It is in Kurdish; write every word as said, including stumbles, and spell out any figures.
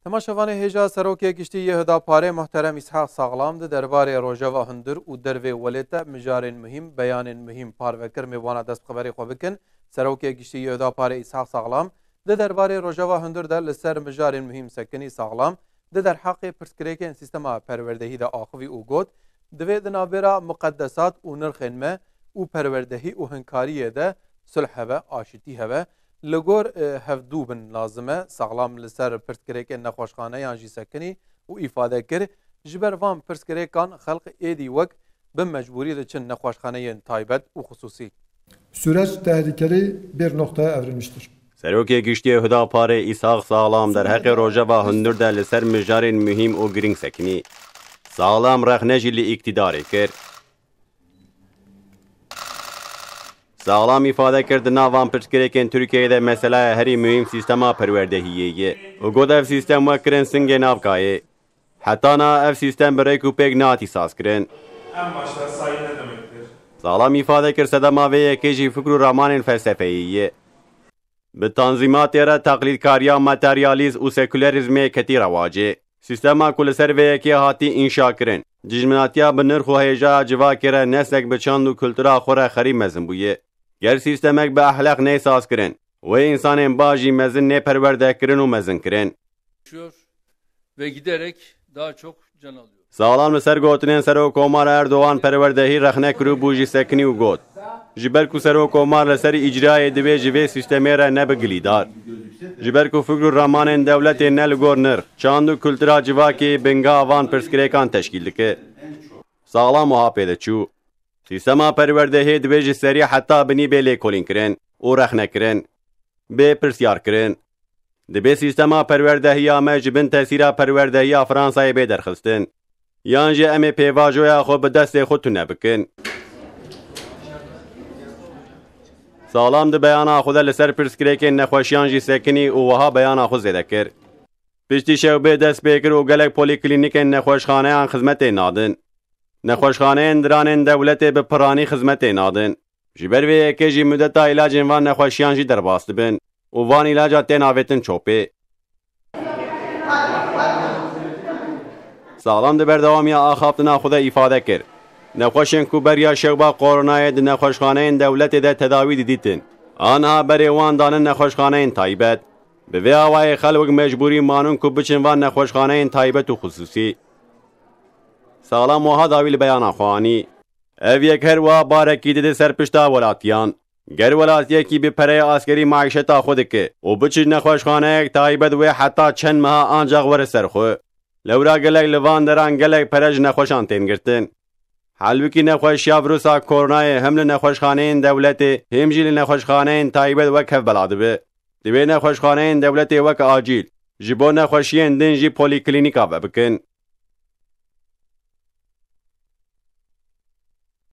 Temaşevanê hêja Serokê Giştî yê Hudaparê muhterem Îshaq Saxlam di derbarê rojeva hundir û dervê welêt de mijarên muhîm, beyanên muhîm parve kir. Mêvana dest bi xeberê xwe bikin. Serokê Giştî yê Hudaparê Îshaq Saxlam di derbarê rojeva hundir de li ser mijarên muhîm sekinî. Saxlam di derheqê pirsgirêkên sîstema perwerdehî de axivî û got, divê di navbêra muqedesat û nirxên me û perwerdehî û hinkariyê de sulh hebe, aşitî hebe. Li gor, e, hevdû bin lazim e. Saxlam li ser pirsgirêkên nexweşxaneyan jî sekinî û îfade kir, ji ber van pirsgirêkan xelk êdî wek bi mecbûrî diçin nexweşxaneyên taybet û xisûsî. Süreç tehlikeli bir noktaya evrilmiştir. Serokê Giştî yê Hudaparê Îshaq Saxlam derheqê rojeva hundir de li ser mijarên muhîm û girîng sekinî. Saxlam rexne jî li îktîdarê kir. Saxlam îfade kir, di nav van pirsgirêkên Tirkiyeyê de meseleya herî muhîm sîstema perwerdehiyê ye û got, ev sîstem wek kirin singê navkayê. Heta niha ev sîstem bi rêk û pêk nehatî sazkirin. En başta saygı ne demektir? Saxlam îfade kir, sedema vê yekê jî fikr û ramanên felsefeyê ye. Bi tanzîmatê re teqlîdkariya materyalîst û sekûlerîzmê ketî rewacê. Sîstema ku li ser vê yekê hatî înşakirin, dijminatiya bi nirx û hêjaya civakê re nesek bi çand û kultura xwe re xerîb mezin bûye. Ger sîstemek bi ehlaq neyê sazkirin, wê însanên baş jî mezin nê perwerdekirin û mezinkirin. Ve giderek daha çok can alıyor. Saxlam li ser gotinên Serokkomar Erdogan perwerdehî rexne kiribû jî sekinî û got, ji ber ku Serokkomar li ser îcrayê divê ji vê sîstemê re nebe gilîdar. Ji ber ku fikr û ramanên dewletê ne li gor nirx, çand û kultura civakê bingeha van pirsgirêkan teşkîl dike. Saxlam wiha pê diçû, sîstema perwerdehê divê ji serî heta binî bê lêkolînkirin û rexnekirin, bê pirsyarkirin. Divê sîstema perwerdehiya me ji bin tesîra perwerdehiya Fransayê bê derxistin. Yan jî em ê pêvajoya xwe bi destê xwe tune bikin. Saxlam di beyana xwe de li ser pirsgirêkên nexweşiyan jî sekinî û wiha beyana xwe zêde kir. Piştî şewbê dest pê kir û gelek polîklînîkên nexweşxaneyan xizmetê nadin. Nexweşxaneyên diranên dewletê bi piranî xizmetê nadin. Ji ber vê yekê jî mudeta îlacên van nexweşiyan jî derbas dibin û van îlaca tên avêtin çopê. Saxlam di berdewamiya axaftina xwe de îfade kir, nexweşên ku beriya şewba koronayê di nexweşxaneyên dewletê de tedawî didîtin, aniha berê wan danin nexweşxaneyên taybet. Bi vê awayê xelk wek mecbûrî manin ku biçin van nexweşxaneyên taybet û xisûsî. Saxlam wiha dawî li beyana xwe anî. Ev yek her wiha barekî dide ser pişta welatiyan. Ger welatiyekî bi pereyê askerî maîşeta xwe dike û biçi nexweşxaneyek taybet wê heta çend meha ancax were ser xwe. Lewra gelek li van deran gelek pere ji nexweşan tên girtin. Halbikî nexweşiya vîrusa koronayê him li nexweşxaneyên dewletê, him jî li nexweşxaneyên taybet wek hev bela dibe. Divê nexweşxaneyên dewletê wek acîl, ji bo nexweşiyên din jî polîklînîka vebikin.